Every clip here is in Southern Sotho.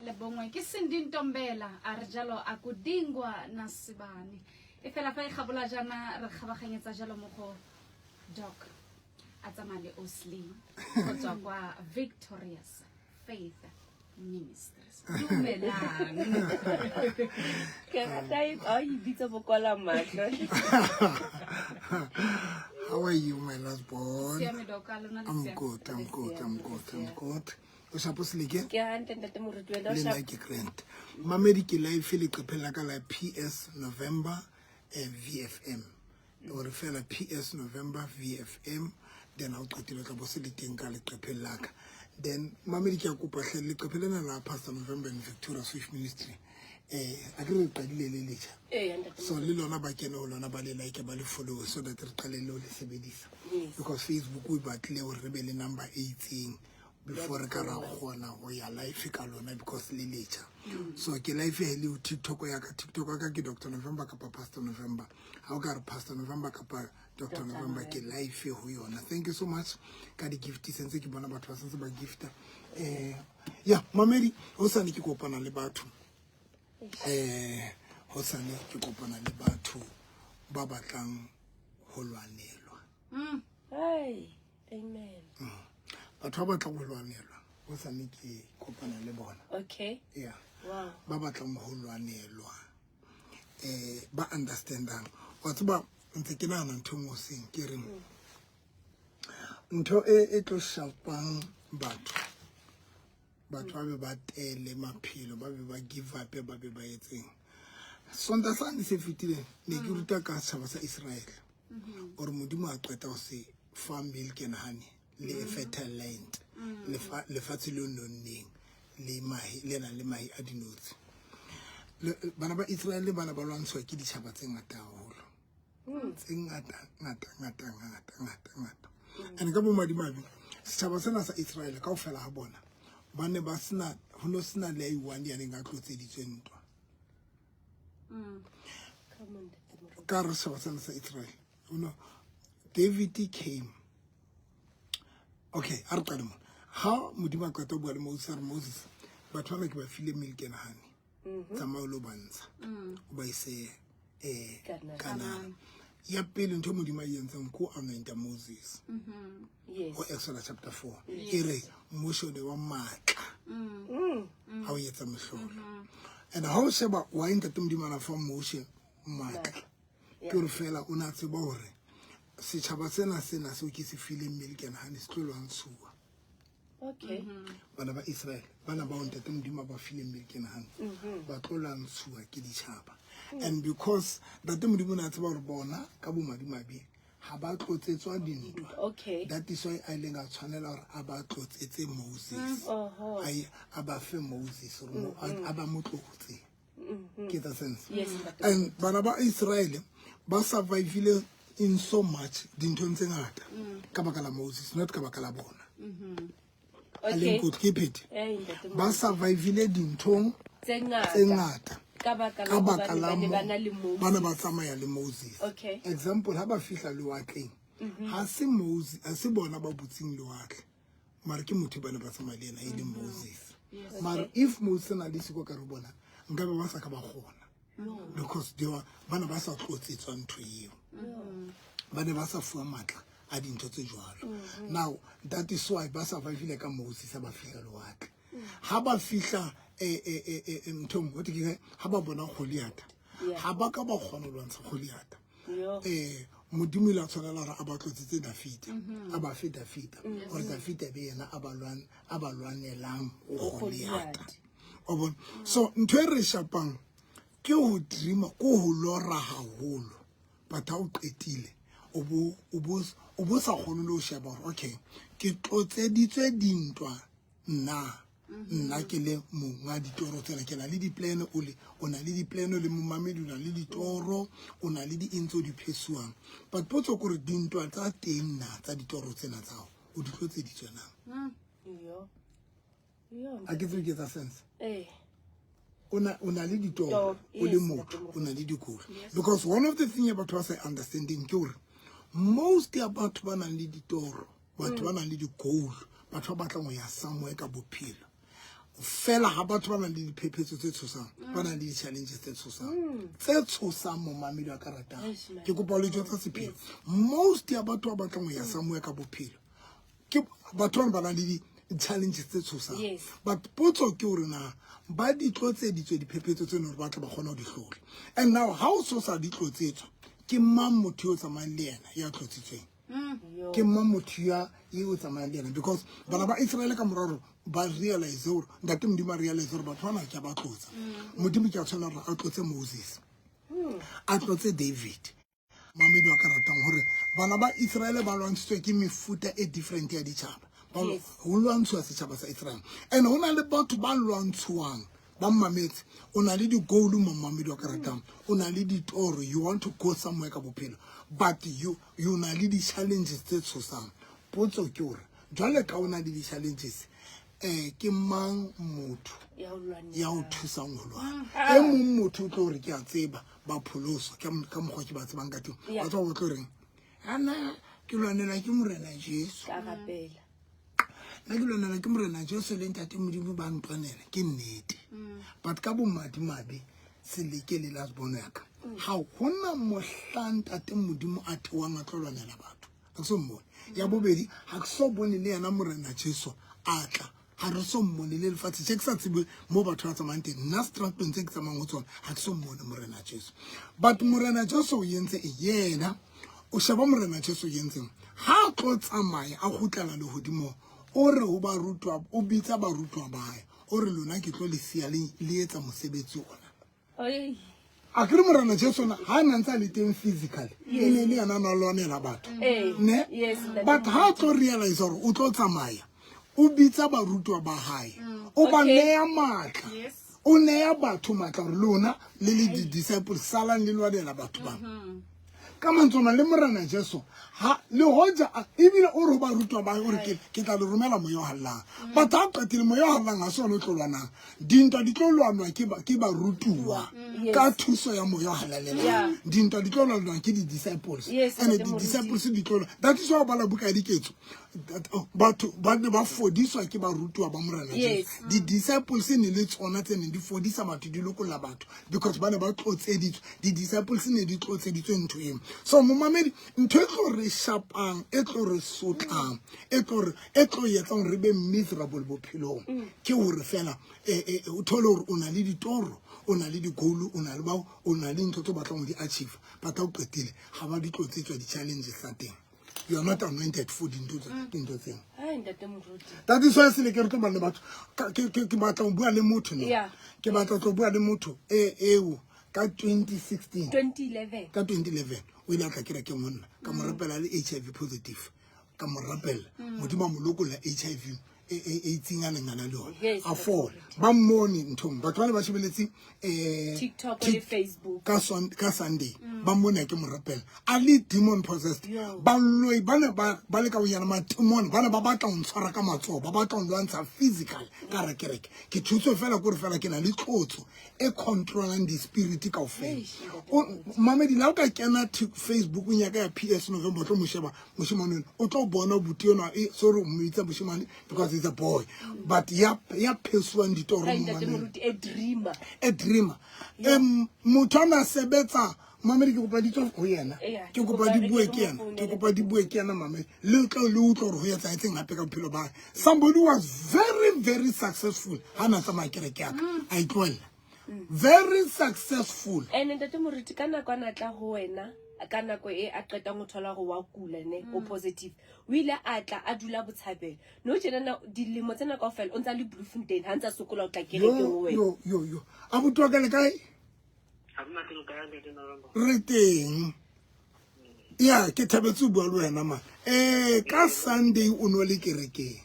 le bongwe. Ke Cindy Ntombela a re jalo a kodingwa na sebane. E fela fa e gabola jaana re kgabaganyetsa jalo mo go Doc a tsamaya le Osley go tswa kwa Victorious Faith Ministries. Dumelang. Ke rata e a e bitsa bokwala matlho. How are you, my last born? Siame Doc, a lona le I'm siame? good, I'm good, I'm good, I'm good. O shapo seleke? Ke hantle ntate moruti wena o Le nna sharp. ke grant. Mamedi ke live leqepheng la ka la PS November VFM. O re fela PS November VFM, then ha o qetile o tla bo se le teng ka leqepheng la ka. Then mamedi ke a kopa hle leqephe lena la Pastor November and Victoria Swift Ministry. A ke re qadile le letjha. Ee, ntate. So le lona ba kene ho lona ba le like ba le follow so that re qale le ho le sebedisa. Because Facebook o e batlile hore re be le number e itseng before re ka ra kgona ho ya live ka lona because le letjha. So ke live he le ho TikTok ya ka. TikTok ya ka ke Dr November kapa Pastor November. Ha o ka re Pastor November kapa Dr November ke live ho yona. Thank you so much ka di gift sentse ke bona batho ba sentse ba gifta. Ya mamedi hosane ke kopana le batho. Hosane ke kopana le batho ba batlang ho lwanelwa. Ai, amen. Batho ba batlang ho lwanelwa hosane ke kopana le bona. Okay. Yeah. Wow. Ba batlang ho lwanelwa. Ba understandang. Wa tseba ntse ke nahana ntho e nngwe hoseng ke reng ntho e tlo shapang batho. Batho ba be ba tele maphelo, ba be ba give up, ba be ba etseng. Sonta sane se fetileng ne ke ruta ka setjhaba sa Israel. Hore Modimo a qeta ho se fa milk and honey le a fertile land. Lefatshe le nonneng le mahe, le nang le mahe a dinotshi. Bana ba Israel bana ba lwantshwa ke ditjhaba tse ngata haholo. Tse ngata, ngata, ngata, ngata, ngata, ngata. And ka bomadimabe, setjhaba sena sa Israel kaofela ha bona ba ne ba sena, ho no sena le a i-one ya neng a tlotseditswe ntwa. Come on, ntate moruti. Ka re setjhaba sena sa Israel, David came. Okay, a re qale mona. Ha Modimo a qeta ho bua le Moses, a re Moses, batho bana ke ba file milk and honey. Tsamaya o lo ba ntsha. O ba ise Kanana. Kanana. Ya pele ntho e Modimo a e entseng ke ho anointa Moses. Yes. Ho Exodus chapter 4. E re Moshe o ne wa matla. Ha o etsa mehlolo. And ha o sheba wa ntate Modimo a na fa Moshe matla. Ke hore fela o na tseba hore setjhaba sena sena seo ke se fileng milk and honey se tlo lwantshuwa. Okay. Bana ba Israel, bana ba ntate Modimo a ba fileng milk and honey, ba tlo lwantshuwa ke ditjhaba. And because ntate Modimo o ne a tseba hore bona ka bomadimabe ha ba tlotsetswa dintwa. Okay. That is why a ileng a tshwanela hore a ba tlotsetse Moses. Oho. A ba fe Moses hore a ba mo tlotse. Ke tsa sense. Yes, ntate. And bana ba Israel ba survivile in so much dinthong tse ngata ka baka la Moses, not ka baka la bona. A leng Okay. kotsi ke phete. Eh, ntate Ba moruti. survivile dinthong Tse ngata. tse ngata. Ka baka la Ka baka hobane la ba ne mo ba na le Moses. ba ne ba tsamaya le Moses. Okay. Example, ha ba fihla lewatleng, ha se Moses, ha se bona ba butseng lewatle. Mara ke motho ba ne ba tsamaya le yena e leng Moses. Mara if Moses a na le siko ka re bona, nkabe ba sa ka ba kgona. Because they were, ba ne ba sa tlotsetswa ntho eo. Ba ne ba sa fuwa matla a dintho tse jwalo. Now, that is why ba survivile ka Moses ha ba fihla lewatle. Ha ba fihla, nthong, ho thwe ke eng? Ha ba bona Goliath, ha ba ka ba kgona ho lwantsha Goliath. Yo. Modimo ile a tshwanela hore a ba tlotsetse Dafita, a ba fe Dafita, hore Dafita be yena a ba lwanelang ho Goliath. Wa bona? So ntho e re shapang ke ho dreama, ke ho lora haholo. But ha o qetile, o bo sa kgone le ho sheba hore okay, ke tlotseditswe dintwa nna. Nna ke le monga ditoro tsena, ke na le di-plan, o le, o na le di-plan, o le momamedi, o na le ditoro, o na le di-eng tse o di phesuwang. But potso ke hore dintwa tsa teng na tsa ditoro tsena tsa hao, o di tlotseditswe na? Yo. Yo. Ha ke tsebe ke etsa sense. Eh. O na le ditoro, Ditoro, o le yes, motho, ntate o na le dikolo. Because one of the thing ya batho ba sa understanding ke hore most ya batho ba nang le ditoro, batho ba nang le di-goal, batho ba batlang ho ya somewhere ka bophelo. Fela ha batho ba nang le diphephetso tse tshosang, ba nang le di-challenges tse tshosang, tse tshosang momamedi wa ka ratang. Eish, man. Ke kopa ho le jwetsa sephiri. Most ya batho ba batlang ho ya somewhere ka bophelo ke batho bana ba nang le di-challenges tse tshosang. But potso ke hore na ba di tlotseditswe diphephetso tseno hore ba tle ba kgone ho di hlola. And now ha o so sa di tlotsetswa, ke mang motho yo o tsamayang le yena ya tlotsitsweng? Ke mang motho ya e o tsamayang le yena? Because bana ba Israel ka mora hore ba realize hore ntate Modimo a realize hore batho bana ke a ba tlotsa. Modimo ke a tshwanela hore a tlotse Moses, a tlotse David. Mamedi wa ka ratang hore bana ba Israel ba lwantshitswe ke mefuta e different ya ditjhaba. Ba ho lwantshuwa setjhaba sa Israel. And ho na le batho ba lwantshuwang ba mmametse. O na le di-goal mo mmamedi wa ka ratang. O na le ditoro, you want to go somewhere ka bophelo, but you na le di-challenges tse tshosang. Potso ke hore jwale ka o na le di-challenges, ke mang motho Ya ho lwanela? ya ho thusang ho lwana? E mong motho o tlo hore ke a tseba ba pholoswa ka mokgwa ke ba tsebang ka teng. Ba tswa ba tlo reng, ana ke lwanela ke Morena Jesu. Ka rapela. Nna ke lwanela ke Morena Jesu le ntate Modimo ba ntwanela, ke nnete. But ka bomadimabe seleke le last born ya ka, ha hona mohla ntate Modimo a theohang a tlo lwanela batho. Ha ke so mmone. Ya bobedi, ha ke so bone le yena Morena Jesu a tla. Ha re so mmone le lefatshe. Tjhe, ke sa tsebe moo batho ba tsamayang teng. Nna strateng tse ke tsamayang ho tsona, ha ke so mmone Morena Jesu. But Morena Jesu o entse eng? Yena o sheba Morena Jesu o entseng. Ha a tlo tsamaya a kgutlela lehodimong, o re ho barutwa, o bitsa barutwa ba hae, o re lona ke tlo le siya le etsa mosebetsi ona. Oi. A ke re Morena Jesu ona ha a na ntse a le teng physically, e ne le yena a na lwanela batho. Ne? Yes, ntate But ha a tlo realize hore o tlo tsamaya, o bitsa barutwa ba hae, o ba neya matla. O neya batho matla hore lona le le di-disciples salang le lwanela batho bana. Ka mantswe a mang, le Morena Jesu ha le hoja ebile o re ho barutwa ba hae, o re ke tla le romela moya o hallang. But ha qetile moya o hallang ha se ona o tlo lwanang. Dintwa di tlo lwanwa ke barutuwa ka thuso ya moya o halalelang. Dintwa di tlo lwanwa ke di-disciples. And Ntate Moruti. di-disciples di tlo lwa. That is why o bala buka ya Diketso. That, oh, batho ba ne ba fodiswa ke barutuwa ba Morena Jesu. Di-disciples ne le tsona tse neng di fodisa batho, di lokolla batho, because ba ne ba tlotseditswe. Di-disciples ne di tlotseditswe ntho eo. So momamedi, ntho e tlo re shapang, e tlo re sotlang, e tlo etsang hore re be miserable bophelong, ke hore fela, o thole hore o na le ditoro, o na le di-goal, o na le bao, o na le ntho tse o batlang ho di achieve, but ha o qetile, ha ba di tlotsetswa di-challenges tsa teng. You are not anointed for dintho tseo. Ai, ntate Moruti. That is why sele ke re tlo bua le batho. Ke batla ho bua le motho no. Ke batla ho bua le motho eo ka 2016. 2011. Ka 2011 o ile a tla kerekeng ho nna. Ka mo rapela le HIV positive. Ka mo rapela. Modimo a mo lokolla HIV e itseng a neng a na le yona. A fola. Ba mmone nthong. Batho ba ne ba shebeletse, TikTok le Facebook. Ka Sunday. Ba mmone ke mo rapela. A le demon possessed. Baloi ba ne ba le ka ho yena matimon, ba ne ba batla ho ntshwara ka matsoho, ba batla ho nlwantsha physical ka hara kereke. Ke thuswe fela kore fela ke na le tlotso e controlang di-spirit kaofela. Eish, ntate Moruti. Mamedi, la o ka kena Facebookong ya ka ya PS November, o tlo mo sheba moshemane ona, o tlo bona buti enwa, sorry, o mmitsa moshemane because he's a boy. But ya phesuwang ditoro Ai, ntate mo mamedi. Moruti, a dreamer. A dreamer. Motho a na sebetsa, mamedi, ke kopa di tswe ho yena. Eya, Ke ke kopa kopa di re bue ke ke yena. mo Ke founele. kopa di bue ke yena, mamedi. Le tlo le utlwe hore ho etsahetseng hape ka bophelo ba hae. Somebody was very, very successful ha na tsamaya kereke ya ka. A itlohella. Very successful. And ntate Moruti, ka nako a na tla ho wena, ka nako e a qetang ho thola hore wa kula ne, o positive. O ile a tla a dula Botshabelo. No tjena na dilemo tsena kaofela o ntsa le Bloemfontein, ha ntsa sokola ho tla kerekeng ho wena. Yo, yo, yo. Abuti wa ka le kae? Ha mna ke le kae, ntate November? Re teng. Ya, ke thabetse ho bua le wena ma. Ka Sunday o no le kerekeng.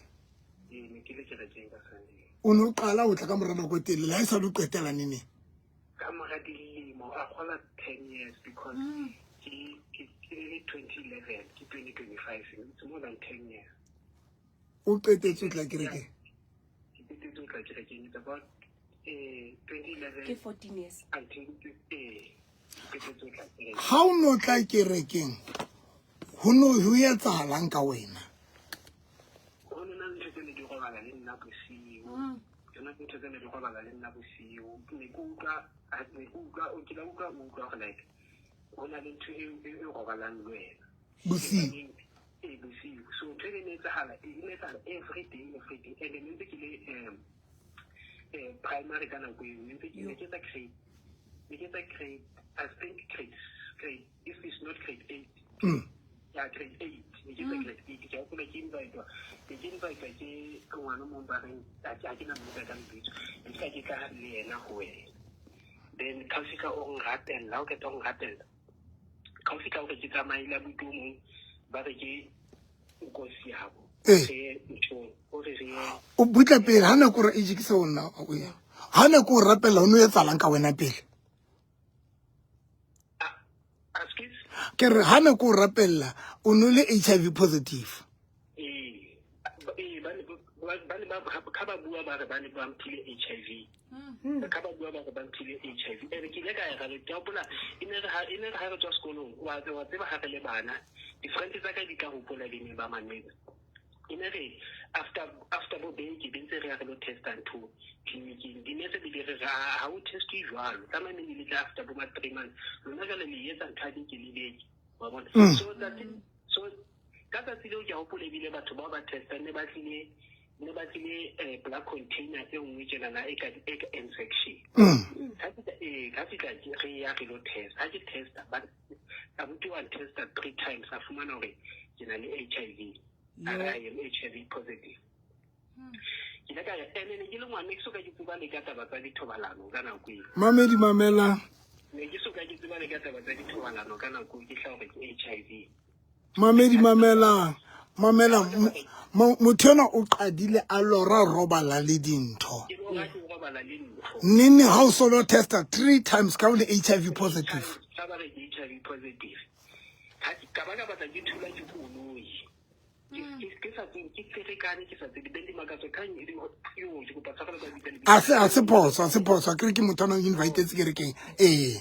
Ee, ne ke le kerekeng ka Sunday. O no qala ho tla ka mora nako e telele, ha e sa le o qetela neneng? Ka mora dilemo, a kgola 10 years because ke le 2011, ke 2025, it's more than 10 years. O qetetse ho tla kerekeng? Ke qetetse ho tla kerekeng, it's about 2011 Ke 14 years. Until, ke qetetse ho tla kerekeng. Ha o no tla kerekeng, ho no ho etsahalang ka wena? Ho no na le ntho tse ne di robala le nna bosiu. Tsona ke ntho tse ne di robala le nna bosiu. Ne ke utlwa, ne ke utlwa, o kile utlwa, o utlwa gore like ho na le ntho e robalang le wena bosiu. Ee, bosiu. So ntho e ne etsahala, e ne etsahala every day, every day. And ne ntse ke le primary ka nako eo, ne ntse ke ne ke etsa grade, ne ke etsa grade, I think grade, if it's not grade 8, ya grade 8, ne ke etsa grade 8. Ke hopola ke invite-wa, ne ke invite-wa ke ngwana o mong ba reng, ha ke na mmitsa ka lebitso, ne ke tla ke tla le yena ho wena. Then ka o fihla o nrapella, ha o qeta ho nrapella, ka o fihla hore ke tsamaile abuti o mong, ba re ke nkosi yabo. Re ye nthong, o re re ye. O butle pele ha nako re age ke seo nna o ya. Ha nako o rapella o no etsalang ka wena pele? Excuse? Ke re ha nako o rapella o no le HIV positive. Ee, ee, ba ne ba ka ba bua ba re ba ne ba mphile HIV. Ka ba bua ba re ba mphile HIV. Ene ke ile ka ya ka le ke hopola e ne re ha e ne re ha re tswa sekolong, wa tseba ha re le bana, di-friends tsa ka di tla hopola di ne ba mametse. E ne re after bo beke be ntse re ya re lo testa ntho tleliniking, di ne se di re ha o testwe jwalo, tsamaya ne le tla after bo ma 3 months, lona jwale le etsa ntho ya beke le beke, wa bona. So tsatsi, so ka tsatsi leo ke a hopola ebile batho bao ba testa ne ba tlile, ne ba tlile black container e nngwe tjenana e ka, e ka infection. Ha fihla, ha fihla ke re ya re lo test, ha ke testa, ba abuti wa testa 3 times, a fumana hore ke na le HIV. A re I am HIV positive. Ke ile ka ya, ene ne ke le ngwana, ne ke soka ke tseba le ka taba tsa dithobalano ka nako eo. Mamedi mamela. Ne ke soka ke tseba le ka taba tsa dithobalano ka nako eo, ke hla hore ke HIV. Mamedi mamela. Mamela, motho enwa o qadile a lora robala le dintho. Ke lora ke robala le ntho. Nene ha o solo testa 3 times ka o le HIV positive. Ka ba re ke HIV positive. Ha ke ka ba ka batla ke thula ke koloi. Ke sa tsebe, ke ferekane, ke sa tsebe, then di makatso kgang e di yo, ke kopa tshwarelo ka bitsa lebitso. A se phoso, a se phoso, a kere ke motho a nang invitetse kerekeng. Ee.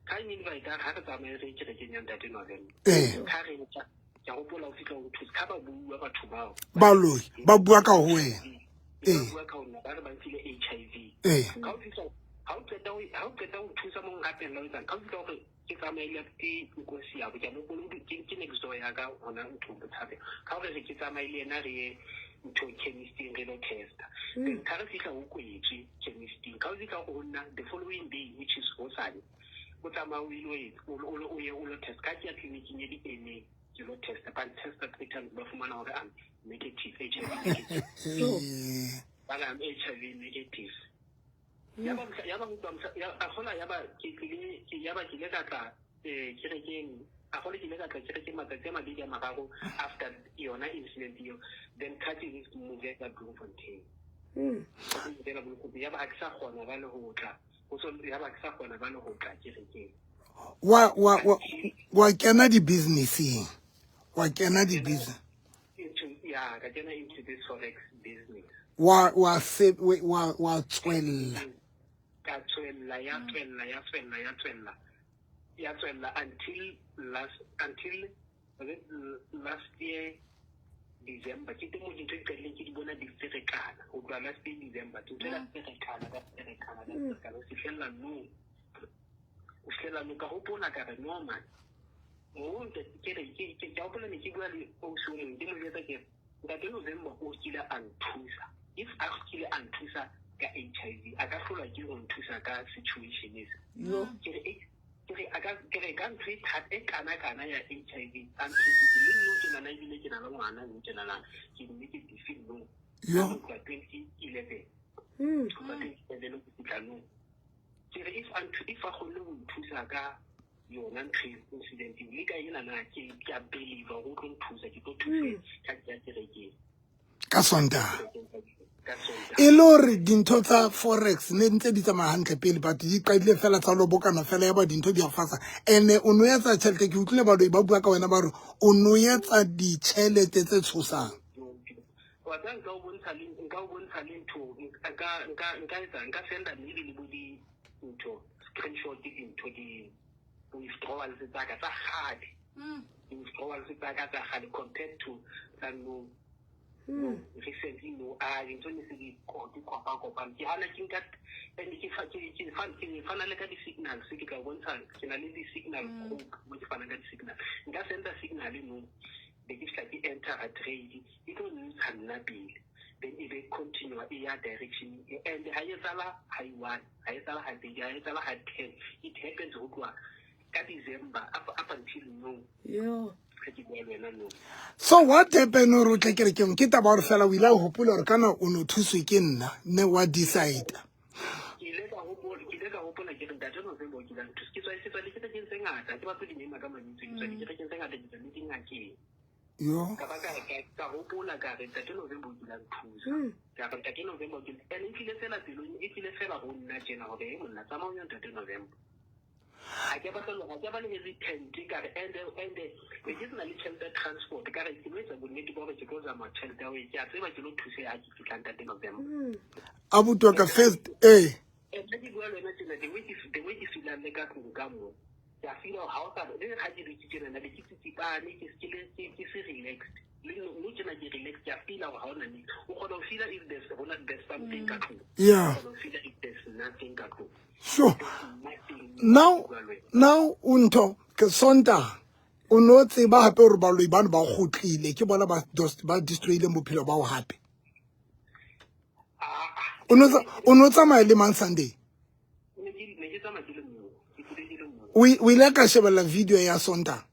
Kgang invite ha re tsamaye re kerekeng ya Ntate November. Ee. Kha re tla, ke a hopola o fihla o nthusa, kha ba bua batho bao. Baloi, ba bua ka ho wena. Ba bua ka ho nna, ba re ba mphile HIV. Ee. Ka o fihla, ha o qeta ho, ha o qeta ho nthusa mo nrapella o etsang, ka o fihla hore ke tsamaile ke nkosi ya bo, ke a mo hopola, ke next door ya ka hona nthong Botshabelo. Ka hore re ke tsamaile yena re ye nthong chemisting re lo testa. Then ka re fihla ho kwetswe chemisting. Ka o fihla ho nna the following day, which is hosane, o tsamaya o ilo etsa, o ye o lo test. Ka ke ya tleliniking e di-emeng, ke lo testa. Ba ntesta 3 times, ba fumana hore I'm negative, HIV negative. Ba re I'm HIV negative. Ya ba mohla, ya ba utlwa mohla, ya, a kgola ya ba ke tlile, ke, ya ba ke ile ka tla, kerekeng, a kgola ke ile ka tla kerekeng matsatsi a mabedi a mararo after yona incident eo. Then ka ke move ya Bloemfontein. Move ya Bloemfontein. Ya ba ha ke sa kgona ba le ho tla. Ho so, ya ba ke sa kgona ba le ho tla kerekeng. Wa kena di-businesseng. Wa kena di-business. Into, ya, ka kena into this forex business. Wa se, wa tswella. Ka tswella, ya tswella, ya tswella, ya tswella. Ya tswella until last, until was it last year December. Ke teng mo dintho di qadileng ke di bona di ferekana. Ho tloha last year December, dintho di ferekana, di ferekana, di ferekana. Ho fihlella nou. Ho fihlella nou, ka hopola ka re, no man. Mo ntate, ke re, ke, ke, ke a hopola ne ke bua le ausi o mong, ke mo jwetsa ke re, Ntate November o kile a nthusa. If a kile a nthusa ka HIV, a ka hlolwa ke ho nthusa ka situation e se. Ke re, ke re, a ka, ke re ka ntho e thata, e kana kana ya HIV, a nthusitse. Le nna ke nana ebile ke na le ngwana, mme ke nana, ke negative nou. Yo. Ho tloha 2011. Ho tloha 2011 ho fihla nou. Ke re, if a nthu-, if a kgonne ho nthusa ka yona ntho e incident eo, le ka ena na, ke a believe hore o tlo nthusa, ke tlo thusa ka ke ya kerekeng. Ka Sontaha. Ka Sontaha. E le hore dintho tsa forex ne ntse di tsamaya hantle pele, but di qadile fela tsa lobokana fela, ya ba dintho di a fasa. Ene o no etsa tjhelete, ke utlwile baloi ba bua ka wena ba re o no etsa ditjhelete tse tshosang. Wa tseba nka o bontsha le, nka o bontsha le ntho, nka, nka, nka etsa, nka senda maybe le bo di ntho, screenshot dintho di withdrawals tsa ka tsa kgale. Withdrawals tsa ka tsa kgale compared to tsa nou. Recently no, a dintho ne se di kopa kopane. Ke hana ke nka and ke fa ke ke fa ke fana le ka di-signals, ke tla o bontsha ke na le di-signal group mo ke fanang ka di-signal. Nka senda signal no, be ke fihla ke enter a trade, e tlo ntsha nna pele, then e be continue e ya direction, and ha e etsala ha e one, ha e etsala ha pedi, ha e etsala ha 10. It happens ho tloha ka December up until now. Yo. Ha ke bua le wena no. So what happened gore o tle kerekeng? Ke taba gore fela o ile a gopola gore kana o no thuswe ke nna, ne wa decide? Ke ile ka hopola, ke ile ka hopola ke re ntate November o kile a nthusa. Ke tswa dikerekeng tse ngata, ke batlo di mema ka mabitso, ke tswa dikerekeng tse ngata, ke tswa le dingakeng. Yo. Ka ba ka hopola ka re ntate November o kile a nthusa. Ka re ntate November o kile, and e tlile fela pelong, e tlile fela ho nna tjena hore e monna tsamaya o ya ntate November. Ha ke batla ha ke ba le hesitant ka re and be ke sena le tjhelete ya transport, ka re ke lo etsa bonnete ba hore ke tlo zama tjhelete ya ho e, ke a tseba ke lo thuseha ha ke fihla ntate November. Abuti wa ka first eh And ha ke bua le wena tjena, the way ke feelang le ka tlung ka mo, ke a feela hore ha o sa le ha ke dutse tjena, be ke tsitsipane, ke ke le ke se relaxed. Le no tjena ke relaxed, ke a feela hore ha hona niks. O kgona ho feela if there's hona there's something ka tlung. O kgona ho feela if there's nothing ka tlung. Sure. Nothing. Now Bua le wena. Now o ntho ke Sonta o no tseba hape gore baloi bano ba kgotlile, ke bona ba ba destroyileng bophelo ba o hape. Ah, ah. O no tsamaya le mang Sunday? Ne ke tsamaya ke le mong. Ke tlile ke le mong. O ile ka shebella video ya Sonta?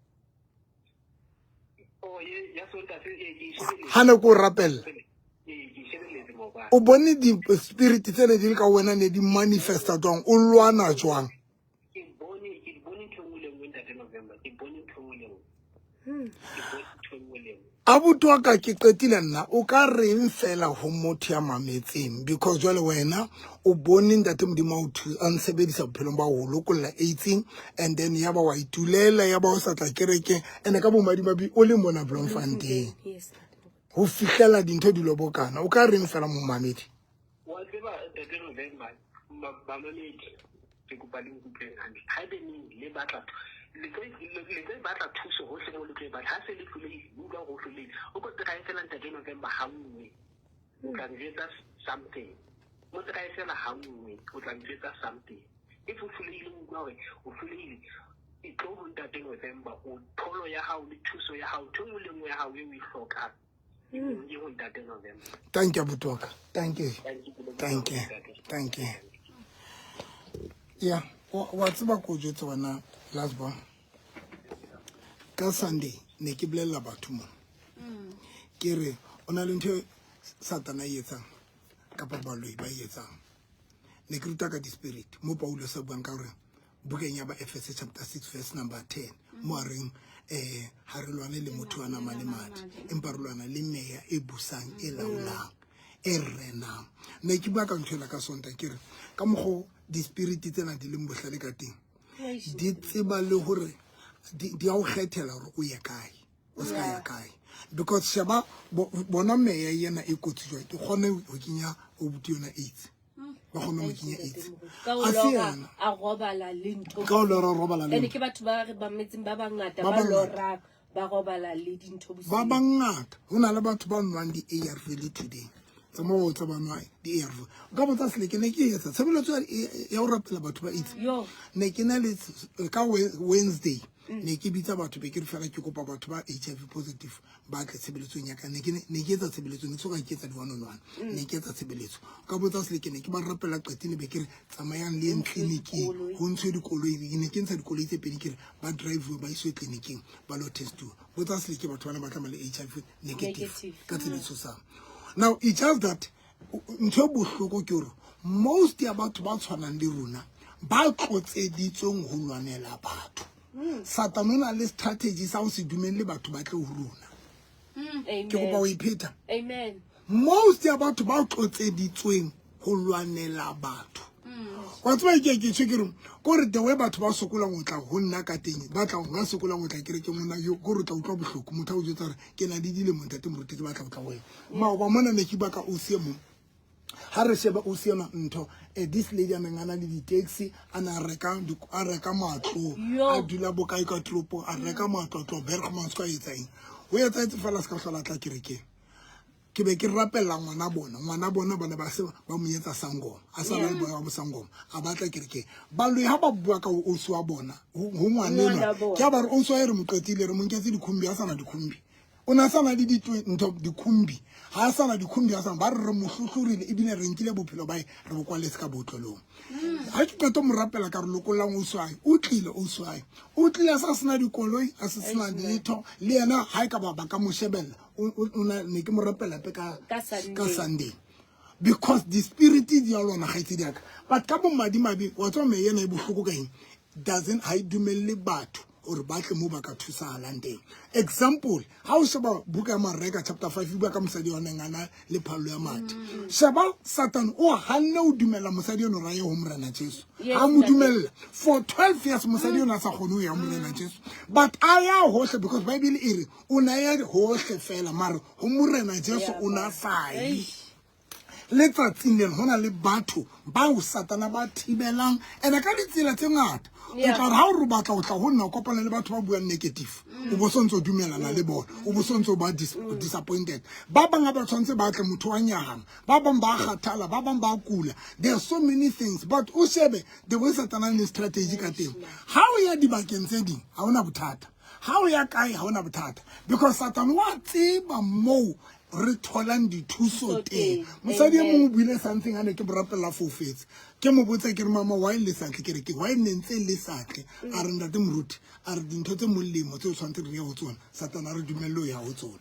Oh, ye ya Sonta se e ke e shebelletse. Ha ne ko rapella. Ee, ke e shebelletse maobane. O bone di-spirit tse ne di le ka wena ne di manifesta jwang? O lwana jwang? Ke bone ntho e nngwe le nngwe ntate November. Ke bone ntho e nngwe le nngwe. Ke bone ntho e nngwe le nngwe. Abuti wa ka, ke qetile nna. O ka reng fela ho motho ya mametseng? Because jwale wena o bone ntate Modimo a o a nsebedisa bophelong ba ho lokolla AIDS-eng, and then ya ba wa itulela, ya ba o sa tla kerekeng, and ka bomadimabe o le mona Bloemfontein. Yes. Ho fihlela dintho di lobokana. O ka reng fela momamedi? Wa tseba ntate November, bamamedi, ke kopa le nkutlweng hantle. Haebe neng le batla le tlo e batla thuso hohle mo le tlo e batla. Ha se le hlolehile, le utlwa hore o hlolehile. O ko try fela ntate November ha nngwe. O tla njwetsa something. Mo try fela ha nngwe, o tla njwetsa something. If o hlolehile, o utlwa hore o hlolehile, e tlo ho ntate November, o tholo ya hao le thuso ya hao, ntho e nngwe le nngwe ya hao e o e hlokang. E ho ntate November. Thank you abuti wa ka. Thank you. Thank you. Thank you. Thank you. Yeah, wa tseba ko jwetse wena last born. Ka Sunday ne ke bolella batho mo. Ke re o na le ntho e Satana e etsang kapa baloi ba e etsang. Ne ke ruta ka di-spirit mo Paulus a buang ka hore bukeng ya ba Efese chapter 6 verse number 10 mo a reng ha re lwane le motho wa nama le madi, empa re lwana le meya e busang, e laolang, e renang. Ne ke bua ka ntho ena ka Sonta, ke re ka mokgo di-spirit tsena di leng bohlale ka teng, di tseba le hore di a o kgethela hore o ye kae, o se ka ya kae, because sheba bona meya ena e kotsi jwang, ke kgone ho kenya obuti yona AIDS, ba kgone ho kenya AIDS. Ka o A se lora yena. a robala le ntho. Ka o lora o robala le Ene ntho. ke batho ba re ba metseng ba bangata Ba ba bangata. lorang ba robala le dintho bosiu. Ba bangata. Ho na le batho ba nwang di-ARV le today. Tsa mo botsa ba nwa di-ARV. O ka botsa Seleke, ne ke etsa tshebeletso ya ho rapela batho ba AIDS. Yo. Ne ke na le ka Wednesday ne ke bitsa batho, be ke re fela ke kopa batho ba HIV positive ba tle tshebeletsong ya ka. Ne ke etsa tshebeletso, ne ke soka ke etsa di one on one. Ne ke etsa tshebeletso. O ka botsa Seleke, ne ke ba rapela qetile, be ke re tsamayang le yeng tleliniking, ho ntshwe dikoloi. Ne ke ntsha dikoloi tse pedi, ke re ba drive ba iswe tleliniking ba lo testiwa. Botsa Seleke, batho bana ba tla le HIV negative Negative. ka tsela e tshosang. Now it's just that ntho e bohloko ke hore most ya batho ba tshwanang le rona ba tlotseditsweng ho lwanela batho, Satane o na le strategy sa ho se dumelle batho ba tle ho rona. Ke kopa ho ipheta. Amen. Most ya batho ba tlotseditsweng ho lwanela batho, wa tseba ke tjho ke re kore the way batho ba sokolang ho tla ho nna ka teng, ba tla ba sokolang ho tla kerekeng ho nna, yo kore o tla utlwa bohloko motho a o jwetsa hore ke na le dilemo ntate moruti, ke batla ho tla ho wena. Maoba mona ne ke bua ka ausi e mong, ha re sheba ausi ena ntho, this lady a neng a na le di-taxi, a na a reka matlo, Yo. a dula bokae ka toropong, a reka matlo, a tloha Bergmans, ka etsa eng, ho etsahetse fela se ka hlola a tla kerekeng. Ke be ke rapella ngwana bona. Ngwana bona ba ne ba se ba mo etsa sangoma. A sa le bona ba sangoma. A batla kerekeng. Baloi ha ba bua ka ausi wa bona, ho ngwana enwa. Ke a ba re ausi wa e re mo qetile re mo nketse dikhumbi a sana dikhumbi. O na sana le ntho dikhumbi. Ha a sana dikhumbi a sana ba re re mo hlohlorile ebile re nkile bophelo ba re bo kwaletse ka botlolong. Ha ke qeta mo rapela ka re lokollang ausi wa hae. O tlile ausi wa hae. O tlile a sa sena dikoloi, a se sena letho. Le yena ha e ka ba ka mo shebella. O na ne ke mo rapela pe ka Sunday. Because the spirit di ya lona kgaitsedi ya ka. But ka bomadimabe wa tswa me yena e bohloko ka eng? Doesn't ha e dumelle batho hore ba tle moo ba ka thusahalang teng. Example, ha o sheba buka ya Mareka chapter 5 e bua ka mosadi wa neng a na le phallo ya madi. Sheba Satan o hanne o dumella mosadi eno ra ye ho Morena Jesu. Ha mo dumella for 12 years mosadi eno a sa kgone ho ya ho Morena Jesu. But a ya hohle because Bible e re o na ya hohle fela mare ho Morena Jesu o na sa ye. Letsatsing lena ho na le batho bao Satana ba thibelang ene ka ditsela tse ngata. O tla re ha o re batla o tla ho nna o kopana le batho ba buang negative. O bo sontso o dumelana le bona. O bo sontso ba disappointed. Ba bang ha ba tshwantse ba tle motho wa nyahama. Ba bang ba kgathala, ba bang ba kula. There are so many things but o shebe the way Satana le strategy ka teng. Ha o ya dibakeng tse ding ha ona bothata. Ha o ya kae ha ona bothata because Satan wa tseba moo re tholang dithuso teng. Mosadi e mongwe o buile something a ne ke borapella foufetse. Ke mo botsa ke re mama why le sa tle ke re ke why ne ntse le sa tle? A re ntate moruti a re dintho tse molemo tse o tshwanetse re ye ho tsona Satan a re dumelle ho ya ho tsona.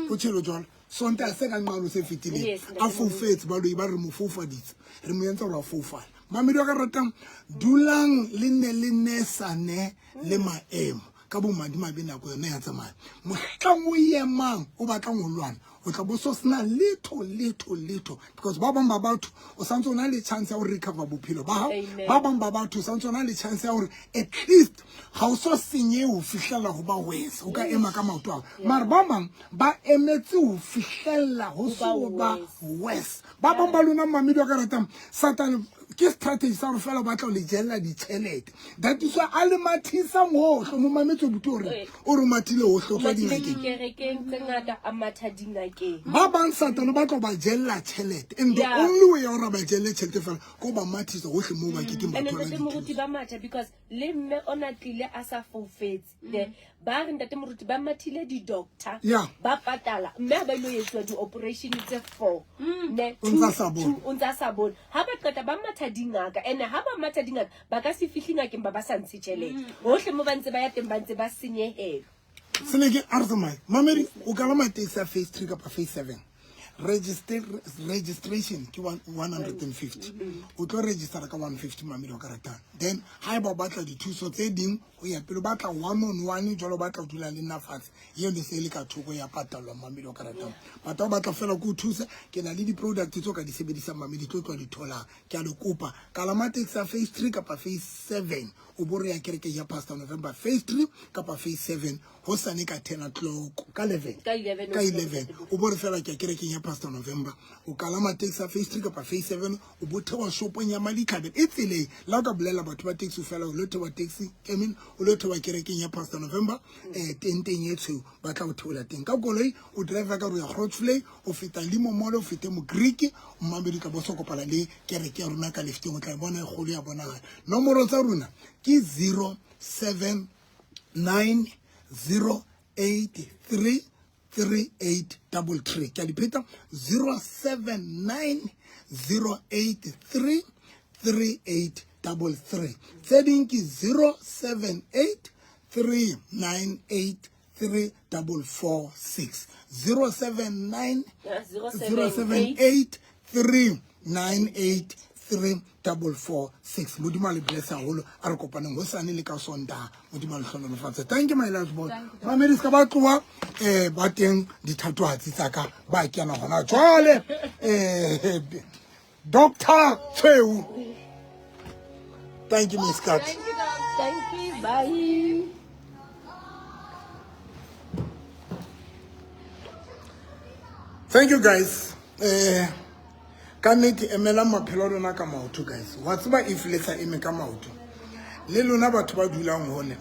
O tshelo jwalo Sonta se ka nqalo se fetileng a foufetse baloi ba re mo foufaditse re mo entse hore a foufale. Mamedi wa ka ratang dulang le ne le nesane le maemo ka bomadimabe nako yona ya tsamaya. Mohlang o emang o batlang ho lwana o tla bo so sena letho letho letho because ba bang ba batho o santse o na le chance ya ho recover bophelo ba hao. Ba bang ba batho o santse o na le chance ya hore at least ha o so senye ho fihlella ho ba worse o ka ema ka maoto ao. Mara ba bang ba emetse ho fihlella ho so ba worse. Ba bang ba lona mamedi wa ka ratang Satan ke strategy sa hore fela o batla ho le jella ditjhelete. That is why a le mathisang hohle mo mametse buti hore o re mathile hohle o tswa dingakeng. Dikerekeng tse ngata a matha dingakeng. Ba bang Satan o batla ho ba jella tjhelete and the only way ya hore ba jelle tjhelete fela ke ho ba mathisa hohle moo ba kekeng ba thola dithuso. Moruti ba matha because le mme o na tlile a sa foufetse. Ba re ntate moruti ba mathile di-doctor ba patala mme ha ba ilo etsuwa di-operation tse 4 ne o ntsa sa bone. Ha ba qeta ba matha dingaka ene ha ba matha dingaka ba ka se fihle ngakeng ba ba sa ntshe tjhelete hohle mo ba ntse ba ya teng ba ntse ba senyehelwa. Seneke a re tsamaye mamedi o kalama taxi ya phase 3 kapa phase 7 registration ke 150 o tlo registera ka 150 mamedi wa ka ratang. Then ha eba o batla dithuso tse ding ho ya pele o batla one on one jwalo o batla ho dula le nna fatshe eo le se le ka thoko ya patalwa mamedi wa ka ratang. But ha o batla fela ke o thusa ke na le di-product tseo ka di sebedisang mamedi tlo tloha di tholang. Ke a le kopa kalama taxi ya phase 3 kapa phase 7 o bo re ya kereke ya Pastor November phase 3 kapa phase 7 hosane ka 10 o'clock ka 11 ka 11 ka 11 o bo re fela ke kerekeng ya Pastor November o kalama taxi ya phase 3 kapa phase 7 o bo thewa shopong ya Malitlhabelo e tseleng la o ka bolela batho ba taxi fela o lo thewa taxi I mean o lo thewa kerekeng ya Pastor November tenteng e tshweu ba tla o theola teng ka koloi o driver ka re ya Grootvlei o feta Limo Mall o fete Mogreek mmamedi tla bo so kopana le kereke ya rona ka lefteng o tla bona e kgolo ya bonagala. Nomoro tsa rona ke 079 083 3833. Ke a di pheta 079 083 3833. Tse ding ke 078 398 3446. 079 078 398 3446. Modimo a le bless haholo a re kopaneng hosane le ka Sontaha. Modimo a le hlohonolofatse. Thank you my last boy. Mamedi se ka ba tloha ba teng dithatohatsi tsa ka ba kena hona jwale. Dr. Tshweu. Thank you Miss Kat. Thank you. Bye. Thank you guys. Ka nnete emela maphelo a lona ka maoto guys. Wa tseba if le sa eme ka maoto le lona batho ba dulang hole.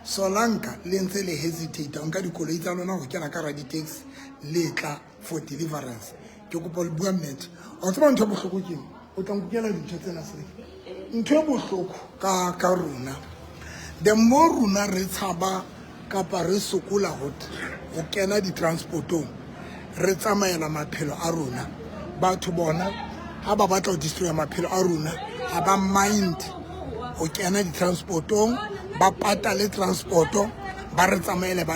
Solanka le ntse le hesitate nka dikoloi tsa lona go kena ka ra di-taxi le tla for deliverance. Ke kopa le bua nnete. Wa tseba ntho e bohloko ke eng? O tla nkukela dintho tsena se. Ntho e bohloko ka rona. The more rona re tshaba kapa re sokola ho kena di-transportong, re tsamaela maphelo a rona. Batho bona ha ba batla ho destroy maphelo a rona, ha ba mind ho kena di-transportong, ba patale transporto, ba re tsamaele ba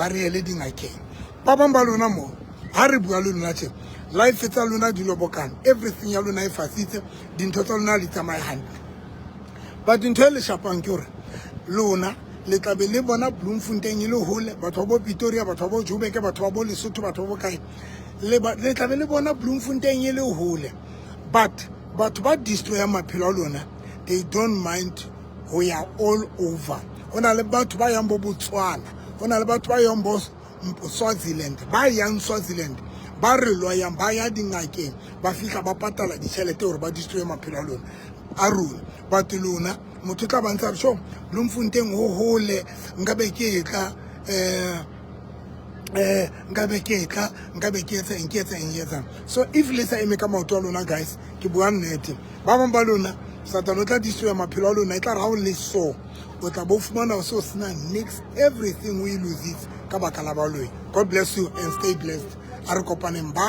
re ele dingakeng. Ba bang ba lona mo, ha re bua le lona tje, life tsa lona di lobokana, everything ya lona e fasitse, dintho tsa lona di tsamaye hantle. But ntho e le shapang ke hore lona le tla be le bona Bloemfontein e le hole, batho ba bo Pretoria, batho ba bo Joburg, batho ba bo Lesotho, batho ba bo kae, le tla be le bona Bloemfontein e le hole. But batho ba destroy maphelo a lona, they don't mind ho ya all over. Ho na le batho ba yang bo Botswana, ho na le batho ba yang bo Swaziland, ba yang Swaziland, ba re loyang, ba ya dingakeng, ba fihla ba patala ditjhelete hore ba destroy maphelo a lona, a rona. But lona motho tla ba ntse a re, sho Bloemfontein ho hole, nka be ke tla, nka be ke tla, nka be ke etsa eng, ke etsa eng, ke etsang. So if le sa eme ka maoto a lona guys, ke bua nnete. Ba bang ba lona Satane o tla destroy maphelo a lona, e tla re ha o le so, o tla bo fumana o se o sena nix, everything o e lositse ka baka la baloi. God bless you and stay blessed. A re kopaneng, bye.